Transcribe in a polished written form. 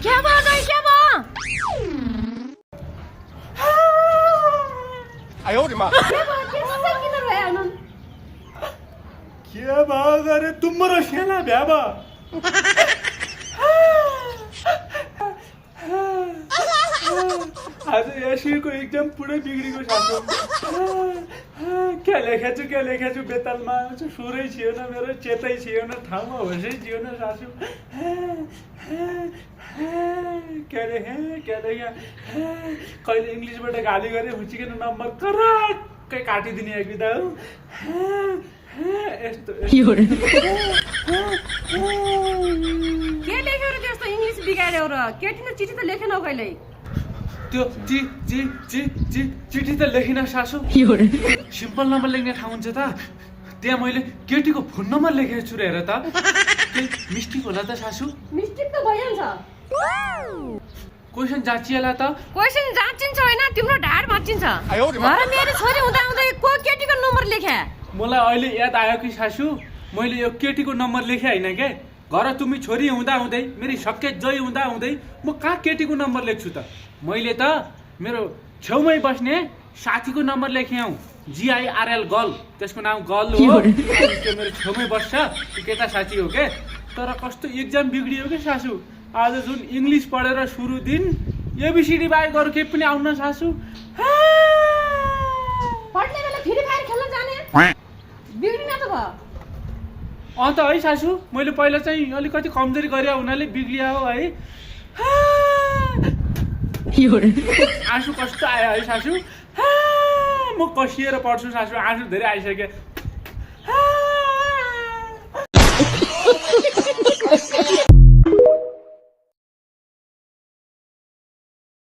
क्या भयो दाइ क्या भयो 哎呦我的妈！ के भयो किन रोया हुनु के भयो रे तुम्रो सेला भ्याबा आज एसईको एक्जाम पुरै बिग्रेको सासु क्या लेखेछु बेतालमा सुरै छिएन मेरो चेतै छिएन ठाउँमा होसै छिएन सासु क्या लेखे कहिले इङ्ग्लिसबाट गाली गरे हुचिकन नम्बर कराक्कै काटिदिने एक बिदा यस्तो के लेख्यो र त्यस्तो इङ्ग्लिस बिगाड्यौ र केटीले चिठी त लेखेनौ कहिल्यै त्यो चिठी त लेखिन सासु सिम्पल नम्बर लेख्ने ठाउँ हुन्छ त त्यहाँ मैले केटीको फोन नम्बर लेखेको छु र हेर त मिस्टेक होला त सासु मिस्टेक त भइहाल्छ क्वेसन जाँचिएला त क्वेसन जाँचिन्छ होइन तिम्रो ढाड भाँचिन्छ 哎呦我的妈！ मेरो छोरी हुँदा हुँदै को केटीको नम्बर लेख्या मलाई अहिले याद आयो कि सासु मैले यो केटीको नम्बर लेखे होइन के घर तुमी छोरी हुँदा हुँदै मेरी सके जय हुँदा हुँदै म कहाँ केटीको नम्बर लेख्छु त मैले त मेरो छेउमै बस्ने साथीको नम्बर लेखेँ हौ GIRL गर्ल त्यसको नाम गर्ल हो त्यो मेरो छेउमै बस्छ त्यो केटा साथी हो के तर कस्तो एक्जाम बिग्रियो के सासु आज जुन इङ्ग्लिस पढेर सुरु दिन एबिसिडी बाहेक अरू केही पनि आउन सासु पढ्ने बेला फ्री फायर खेल्न जाने बिग्रिन त भयो अन्त है सासु मैले पहिला चाहिँ अलिकति कमजोरी गरे हुनाले बिग्रिया हो है आँसु कस्तो आयो है सासु म कसिएर पढ्छु सासु आँसु धेरै आइसक्यो